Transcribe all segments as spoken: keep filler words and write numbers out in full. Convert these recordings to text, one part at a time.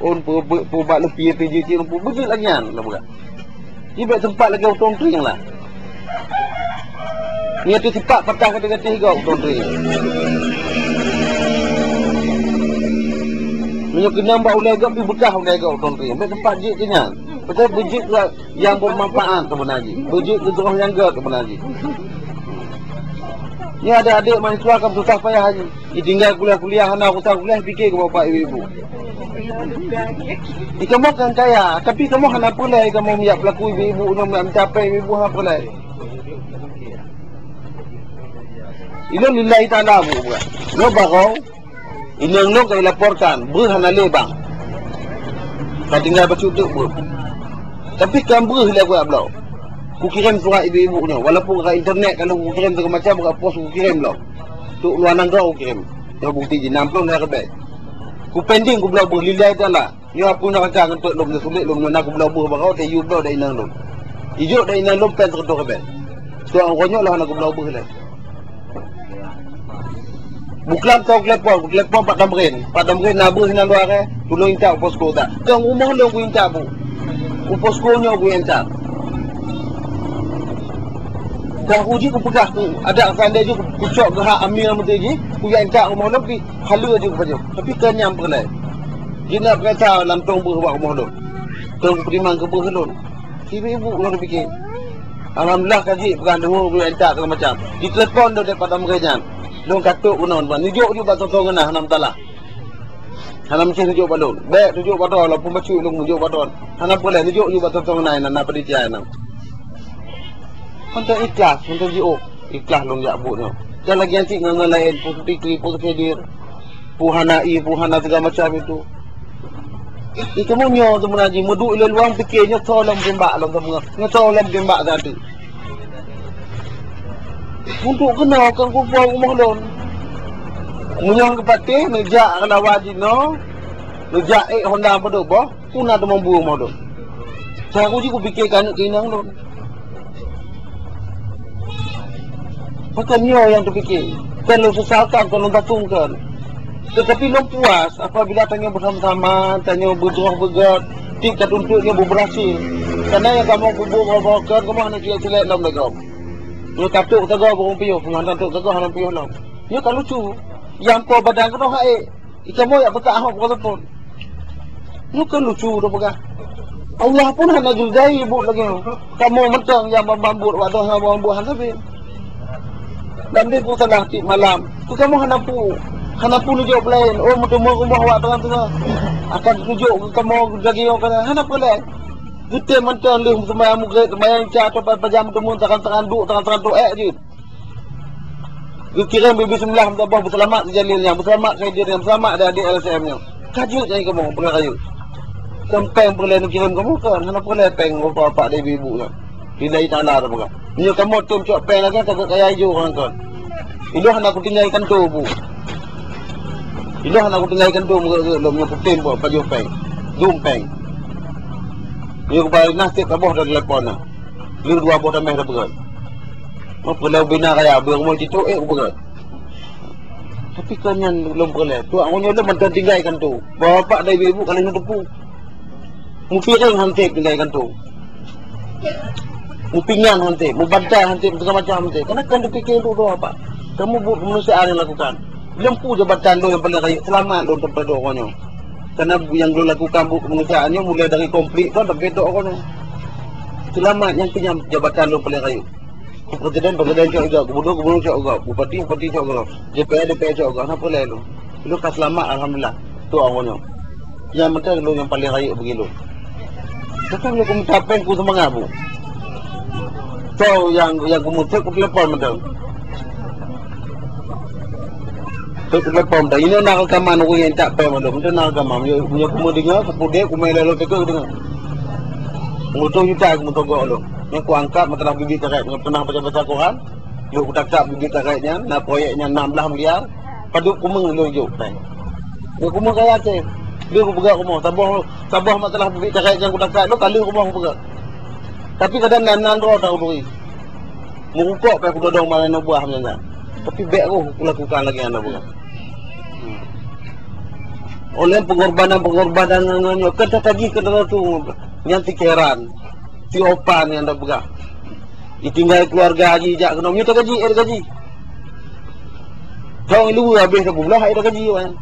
Ôn pu-, pu-, pu-, bak leupie pi jeuet cit ôn pu-, beujeuet lagèe nyan, na bukan? Ji bèk teumpat lagèe utông trieng lah. Nyan teuh sipat patah gatéh-gatéh gop utông trieng. Meunyoe keunong bak ulèe gop, pi beukah ulèe gop utông trieng. Bèk teumpat jeuet keu nyan. Beutôi beujeuet lah. Nyang bermanfaat sebenarnya. Beujeuet keu droe nyang gèt sebenarnya. Nyoe adék-adék mahasiswa ka susah payah nyoe. Ditinggai kuliah-kuliah, hana urusan kuliah, pike keu bapak ibu-ibu. Di kamoe kan kaya, tapi kamoe hana peureulèe kamoe miyak peulaku ibu-ibu nyoe, miyak meucapèe ibu-ibu hana peureulèe. Ilôn lillahi ta'ala bu buat. Nyoe barô Inong lôn ka ilaporkan, breuh hana lé bang. Ka tinggai bacut teuk breuh. Tapi kan breuh lé buet bloe. Kukirém surat ibu-ibu nyoe, walaupun ka internet ka lôn kukirém segala macam, ka pos kukirém lom. Teuk luwa nanggroe kukirém. Nyoe bukti jih, nam plôh lhèe ribèe. Kupending kubloe breuh lillahi ta'ala. Nyoe apui na rakan ngon teuk lôn, nyoe sulet lôn, nyoe na kubloe beuh barô, teu yue bloe dai inong lôn. Ijok dai inong lôn péng sireutoh ribèe. Tuan uroe nyoe lah na kubloe beuh lé. Buklam tau telepon, telepon Pak Damrin. Pak Damrin na beuh inan luwa ré, tulông intat u posko dak. Keu rumoh lôn kuintat bu. U posko nyoe kuintat. Dan uji kupeugah ku, adak seandai jih kucok geuhak amir meuti jih, kujak intat rumoh lôn pi, haleue jih kupajoh. Tapi keu nyang peureulèe. Jinak peurintah lam tông beuh bak rumoh lôn. Tông peutimang keu beuh lôn. Ibu-ibu lôn pike. Alhamdulillah ka jih peugah leuhô geuh intat segala macam. Ditelepon lôn daripada meureuh nyan. Lôn ka trok keunoe, ban neujok ju bak tông-tông ngeunah hana meusalah. Hana meusti neujok bak lôn. Bèk neujok bak droe, walaupun bacut lôn neujok bak droe. Hana peureulèe neujok ju bak tông-tông ngeunah, na, na panitia nyan. Mantong ikhlas, mantong jiôh. Ikhlas lôn jak buet nyoe. Dan lagèe nyan cit ngon-ngon laén, peue Fikri, peue Khidir, peue hana ié, peue hana segala macam itu. Itu meunyoe seubeuna jih meuduek ilée luwang pike nyoe soe lom tembak lom seubeuna. Nyoe soe lom tembak tadi. Untuk keunoe keu kupoh rumoh lôn. Meunyoe geupatéh neujak keulawa jinoe, neujak ék honda padub boh. Peue na teuma buet modon? Cara jih kupike keu aneuk keu inong lôn. Pakon nyoe nyang teupike? Kon lôn sesalkan, kon lôn takungkan. Teutapi lôn puas apabila tanyoe beusama-sama, tanyoe beudroe beugèt, tiep tatuntut nyoe beubeurhasil. Kareuna nyang kamoe peubuet ngon barokon, kamoe hana cilek-cilek lom lagèe gob. Nyoe tatuk sagoe ureueng piôh, ngon tatuk sagoe ureueng piôh lom. Nyoe ka lucu. Nyang po badan keunoe hai. Kamoe jak peutak hok buka telepon. Nyoe kan lucu tapeugah. Allah pun hana geudai buet lagèe nyoe. Kamoe mantong nyang ban-ban buet, wak doh nyang ban buet hana sabé. Dan deh pun salah tiep malam. Keu kamoe hana pu. Hana pu neujok peulaén. Oh, meuteumé rumoh wak teungoh-teungoh. Akan neujok keu kamoe lagèe nyoe kan hana peulaén. Geutem mantong lheueh seumayang Maghrib, seumayang Isya, atau pajan meuteumé tangan-tangan duek, tangan-tangan duek ék jeuet. Geukirém bibit seumilah meusaboh, "Beuselamat Jalil nyan, beuselamat Khadir nyan, beuselamat adék-adék L S M nyan." Ka jeuet nyan kamoe, peue ka jeuet. Kan péng peureulèe neukirém kamoe kan, hana peureulèe péng bapak-bapak dan ibu-ibu nyan. Lillahi ta'ala tapeugah. Meunyoe kamoe tem cok péng lagèe ka kaya ijo ureueng kan. Ilôn hana kutinggai kantô bu. Ilôn hana kutinggai kantô meugèt-gèt lom nyoe kutem buat pajoh péng. Dum péng. Nyoe kuba nah tiep saboh dan telepon na. Lheueh dua boh tamèh dah peugèt. Meupeuleueh bina raya, beurumoh jitu, eh, ubeureuet. Tapi kon nyan lôn peureulèe. Tuak ngon nyoe lôn mantong tinggai kantô. Bapak dan ibu-ibu ka lheueh neuteupeue. Mupiring han sép tinggai kantô. Mupingan han sép, mubantai han sép, segala macam han sép. Karena kan dipikir dulu apa. Kamu buat kemanusiaan yang lakukan. Lôn peue jabatan lôn nyang paleng rayeuk, seulamat lôn sampai dua uroe nyoe. Karena nyang lôn lakukan buet kemanusiaan nyoe mulai dari konflik tu sampai dua uroe nyoe. Seulamat nyang keu nyan jabatan lôn paleng rayeuk. Presiden, presiden cok iga, gubernur, gubernur cok iga, bupati, bupati cok iga, D P R, D P R cok iga, hana peureulèe lôn. Lôn ka seulamat, alhamdulillah. Tu awaknyoe. Nyang mantong lôn nyang paleng rayeuk bagi lôn. Takkan lôn keumeutapéng ku seumangat bu. Soe nyang, nyang keumeuteuek ku telepon mantong. Teuk telepon dah. Inoe na rekaman ureueng nyang intat péng mandum. Inoe na rekaman. Meunyoe, meunyoe kamoe deungoe, kamoe pudek, kamoe lalo teuka deungoe. Meunyoe tujoh juta kamoe togok lom. Nyang kuangkat masalah bibit karet. Nyang pernah baca-baca Quran, lheueh kutakak bibit karet nyan, na proyek nyan enam belas miliar, padub kamoe lôn jok péng. Nyang kamoe kaya até. Lheueh kupeugah kamoe, saboh, saboh masalah bibit karet nyang kutakak lôn, ka lheueh kamoe kupeugah. Tapi kadang nan, nan droe tahu turi. Meurukok pih kutodong malam nyoe buah macam nyan. Tapi bèk roh kulakukan lagèe nyan bunoe. Hmm. Oleh pengorbanan-pengorbanan nyoe, nyoe, nyoe, kan tatagih keu droe tu, nyan tikeran, tiopan nyang tapeugah. Ditinggai keluarga jih jak keunoe, nyoe tagaji, eh, tagaji. Thong luweue habéh sapeue blah hai tagaji awaknyan.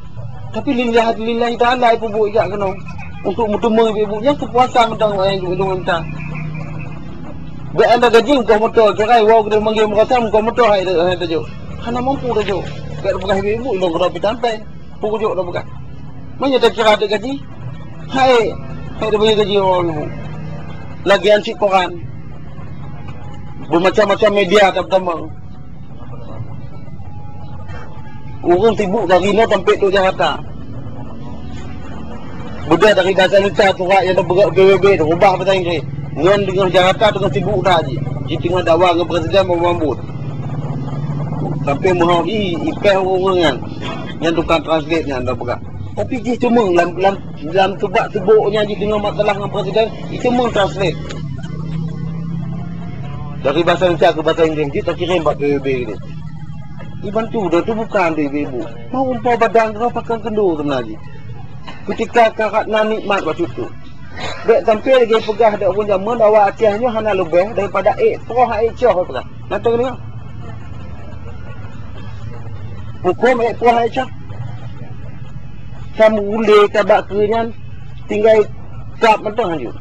Tapi lillah, lillahi ta'ala ipeubuet jak keunoe. Untuk meuteumé ibu-ibu nyang keupuasa mantong awaknyan jeuet mita. Bèk anda gaji meukoh moto, cerai, wow, keudeh manggil meurasa meukoh moto hai, hai tajok. Hana mampu tajok. Bèk tapeugah ibu-ibu, ilong keudroe pih tampé. Peue kujok tapeugah. Meunyoe takira até gaji, hai, hai tabayeue gaji ureueng nyoe. Lagèe cit koran. Beumacam-macam media tapeutamong. Ureueng sibuk dari noe sampai trok Jakarta. Beudôh dari bahasa Indonesia surat nyang tapeugah B B B, taubah bahasa Inggris. Ngon deungon Jakarta teungoh sibuk that jih. Jih teungoh dakwa ngon presiden meumambot. Sampai meuhom i, ipèh ureueng nyan. Nyan tukang translate nyan dah peugah. Tapi jih cuma lam, lam, lam subak-subok nyan jih deungon masalah ngon presiden, jih cuma translate. Dari bahasa Indonesia ke bahasa Inggris, jih takirém bak P B B gitu. Iban tu, dah tu bukan di ibu. Mau umpama badan kau pakai kendur sebenarnya. Ketika karat na nikmat waktu tu. Bèk sampai lagèe peugah dak ureueng jameun awak Aceh nyoe hana leubeh daripada ék proh ék coh peugah. Na teudeungoe? Huköm ék proh ék coh. Ka meuulée tabak keu nyan tinggai kab mantong hanjeuet.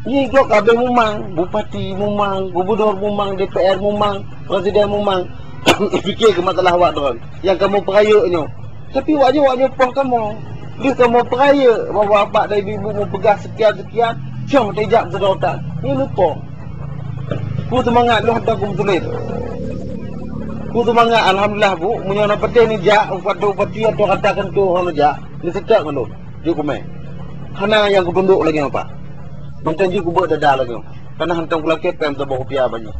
Nyoe gob ka habéh mumang, bupati mumang, gubunur mumang, D P R mumang, presiden mumang. Pikir keu masalah awak droe nyang kamoe peurayeuk nyoe. Tapi wak nyoe, wak nyoe poh kamoe. Lheueh kamoe peurayeuk bahwa bapak dan ibu-ibu meupeugah sekian-sekian, cong teujak meusidroe that. Nyoe neupoh. Ku seumangat lôn hantom ku meutuléh. Ku seumangat, alhamdulillah, Bu. Meunyoe na peudeh neujak, upati-upati atau kata keuneuk neujak, neuseutôt ngon lôn. Jeuet kumé. Hana nyang kutundok lagèe nyoe, Pak. Mantong jeuet kubeuet dada lagèe nyoe. Kana hantom kulakèe pèng saboh rupiah banyak.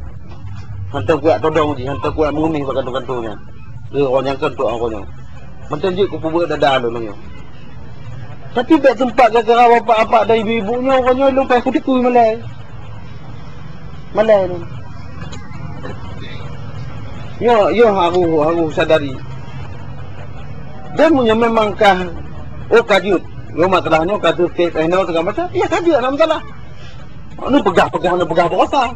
Hantom kuyak todong jih, hantom kuyak meungeumih bak kantô-kantô nyan. Keu roh nyang keu untuk roh nyoe. Mantong jeuet kupeubuet dada lôn nyoe. Tapi bèk teumpat gara-gara bapak-bapak dan ibu-ibu nyoe, roh nyoe lôn pakai kutikui malèe. Malèe lôn. Nyoe, nyoe harôh, harôh sadari. Dan meunyoe memang ka, oh, ka jeuet. Nyoe masalah nyoe ka jeuet, eh, nyoe segala macam. Ya, ka jeuet, hana masalah. Neupeugah-peugah, neupeugah beurasa.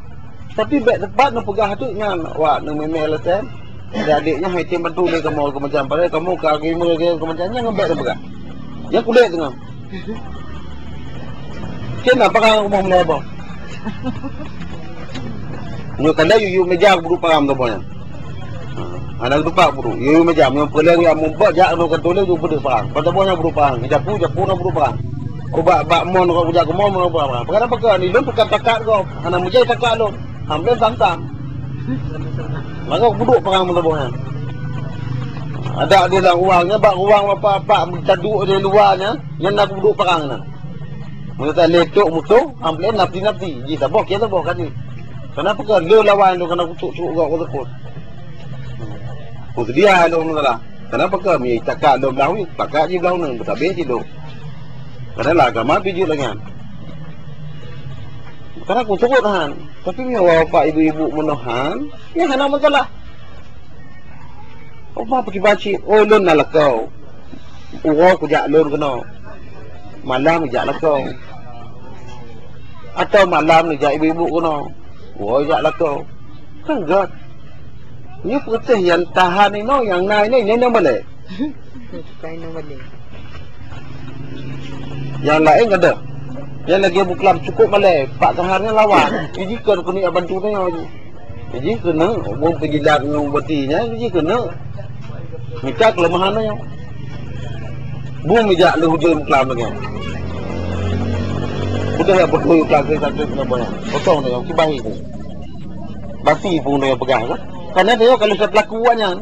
Tapi bèk teumpat neupeugah tu nyan, wak neumimé L S M. Adék-adék nyan hai tem bantu lé kamoe keu macam, padahai kamoe ka geumeung lé keu macam nyan, bèk neupeugah. Nyan kulét teungoh. Kena parang rumoh meulai boh. Nyoe tanda yue-yue meja keubudu parang saboh nyan. Ha, hana geutupak keubudu. Yue-yue meja, nyoe peuleueng nyang mumpok jak nyoe ka tuléh yue beudeuh parang. Ban saboh nyan keubudu parang. Japu, japu nyoe keubudu parang. Ubak bak mon kau kujak keu mon, mon kujak keu mon. Pakon apa keu ni lôn tukang takat kau. Hana meujai takat lôn. Hampir santam. Maka kuduk perang meuleubeh nyan. Ada di dalam ruang nyan, bak ruang apa-apa, taduk di luwa nyan, nyan na kuduk perang nyan. Meunyoe tak letok musoh, hampir nafsi-nafsi. Ji saboh, kia saboh kan ni. Kenapa ke? Lo lawan tu kena kutuk-tuk gok kau teput. Ku sedia lo masalah. Kenapa ke? Mi takat lo belah wi, takat ji belah nang, beutabe ji lo. Karena lah agama pijit lagi kan. Karena ku turut han. Tapi mi bapak ibu-ibu meunohan, ya hana masalah. Oma peuki baci, oh lôn na lakoe. Uroe kujak lôn keunoe. Malam kujak lakoe. Atau malam neujak ibu-ibu keunoe. Uroe jak lakoe. Kan gèt. Nyoe peuteh nyang tahan inoe, nyang na inoe, inoe, inoe balek. Bukan inoe balek. Nyang laén kada. Nyang lagèe buklam cukup malèe, Pak Kahar nyan lawan. Jih kon keuneuk bantu tanyoe jih. Jih keuneuk, bông peujilat ngon bati nyan, jih keuneuk. Mita keuleumahan tanyoe. Bung mijak lé hujai buklam lagèe. Udah ya beutôi buklam sakét-sakét keuleumah. Kosong tanyoe, kibahi tu. Bati pun tanyoe peugah kan. Karena tanyoe kalau sa pelaku awak nyan.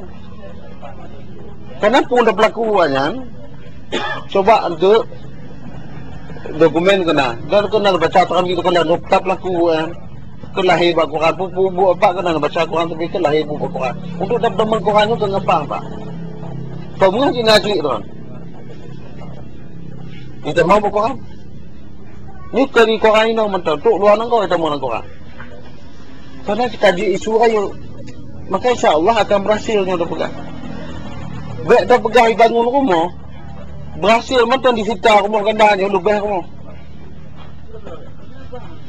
Karena pun dah pelaku awak nyan. Coba untuk dokumen kena. Dan kena baca terang gitu kena daftar pelaku awak nyan. Keu lahé bak Quran, pu-, pu-, buet apa keunan baca Quran, tapi keu lahé buet Quran. Untuk dap-, deungon Quran nyoe keu ngapa, Pak? Peue meunyo jih ngaji tu. Kita mau buet Quran. Ni keu di Quran inoe mantong, trok luwa nanggroe kita mau Quran. Karena kita di isu rayeuk. Maka insya Allah akan berhasil nyoe tapeugah. Bèk tapeugah ibangun rumoh. Berhasil mantong disita rumoh ganda nyoe leubeh rumoh.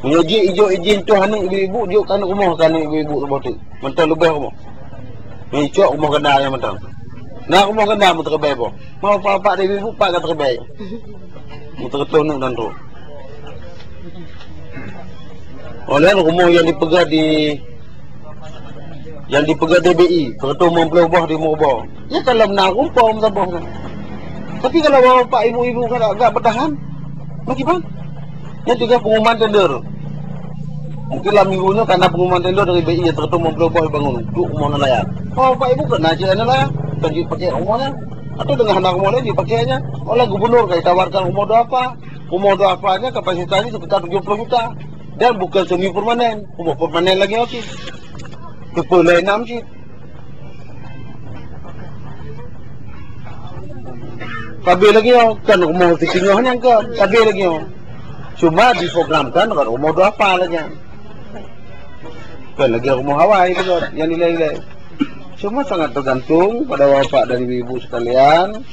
Meunyoe jih ijok izin tuan aneuk ibu-ibu, jok keu aneuk rumoh, keu aneuk ibu-ibu saboh teuk. Mantong leubeh rumoh. Meunyoe icok rumoh ganda nyan mantong. Na rumoh ganda meuteuribèe boh. Mau papak dari ibu-ibu, pat ka teuribèe. Meuteuribèe aneuk dan tu. Oleh rumoh nyang dipeugah di, nyang dipeugah di B I, seratus lima puluh boh di Meureuboe. Ya, kalau na rumoh saboh nyan. Tapi kalau bapak ibu-ibu ka, ka bertahan, bagaimana? Nyan tiga pengumuman tender. Mungkin lam minggu nyoe ka na pengumuman tender dari B I, seratus lima puluh boh dibangun. Tu rumoh nelayan. Bapak ibu kena cek nelayan. Kan dipakai rumoh nyan. Atau dengan anak rumoh lain dipakai nyan. Oleh gubernur ka ditawarkan rumoh duafa. Rumoh duafa nyan kapasitasnya sekitar tujuh puluh juta. Dan bukan semi permanen. Rumoh permanen lagi okey. Tipe lain enam cit. Tapi lagi nyoe, kan rumoh sitingoh nyan kan. Tapi lagi nyoe. Cuma diprogramkan rumoh duafa lagi. Kan lagi rumoh awai tu kan, yang nilai-nilai. Cuma sangat tergantung pada bapak dan ibu sekalian.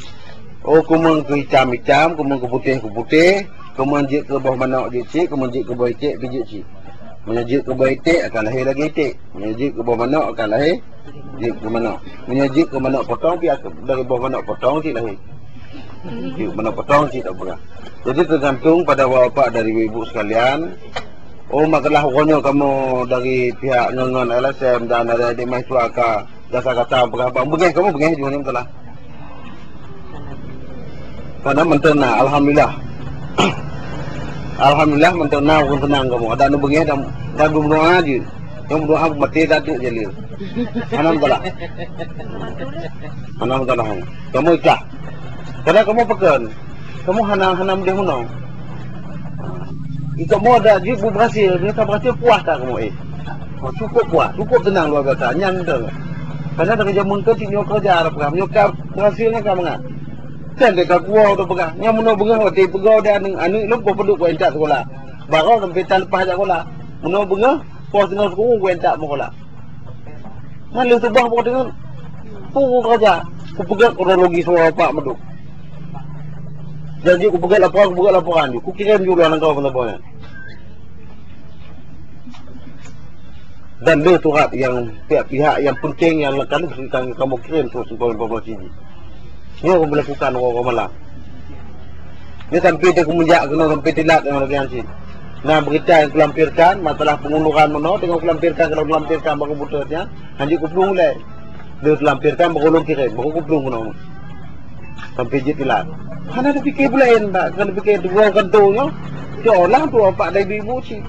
Oh, kumeung keu itam-itam, kumeung keu putéh keu putéh, kumeung jeuet keu boh manok jeuet cit, kumeung jeuet keu boh iték pih jeuet cit. Meunyoe jeuet keu boh iték, akan lahé lagèe iték. Meunyoe jeuet keu boh manok, akan lahé jeuet keu manok. Meunyoe jeuet keu manok potong, pih akan, dari boh manok potong cit lahé. Jeuet manok potong cit tak peugah. Jadi, tergantung pada bapak-bapak dan ibu-ibu sekalian. Oh, masalah uroe nyoe kamoe dari pihak ngon-ngon L S M dan adik-adik mahasiswa ka gasa-gasa peugah bang beungèh, kamoe beungèh jih nyoe meusalah. Karena mantong na, alhamdulillah. Alhamdulillah, mantong na ureueng seunang kamoe. Adak na beungèh dan, dan berdoa aja. Yang berdoa mati tak ada jadi. Hana meusalah. Hana meusalah. Kamoe ikhlas. Karena kamoe pekan. Kamoe hana, hana mudeh meunoe. Kamoe adak jeuet berhasil, meunyoe ka berhasil puas that kamoe, eh. Oh, cukup puas, cukup seunang luar biasa. Nyan beutôi. Karena dari jameun ka cit nyoe keureuja, meunyoe ka berhasil nyan ka mangat. Kan deka kuwoe tu peugah. Nyan meunoe beungèh watèe peugah di aneuk, aneuk lôn peuduek keu intat sekolah. Baroe sampai tan leupah jak sekolah. Meunoe beungèh, poh singoh sikureueng keu intat meusekolah. Nyan lheueh seubah pokok deungon. Peue keureuja? Kupeugah kronologi saboh bapak meuduk. Janji kupeugah laporan, kupeugah laporan ju. Kukirém ju luwa nanggroe saboh nyan. Dan le surat nyang pihak-pihak nyang penting nyang ka lheueh kamoe kirém tuh simpang-simpang masjid. Nyoe kamoe lakukan uroe-uroe malam. Nyoe sampai teuh kumeujak keunoe sampai teulat ngon lagèe nyan cit. Na beurita nyang kulampirkan, masalah pengunduran meunoe, teungoh kulampirkan, kalau kulampirkan baru beutôi nyan, hanjeuet kuplueng ulèe. Lheueh kulampirkan baru lôn kirém, baru kuplueng keunoe. Sampai jeuet teulat. Hana teupike buleuen, tak, hana teupike tuwoe kantô nyoe. Seolah tuwoe pak dari ibu cit.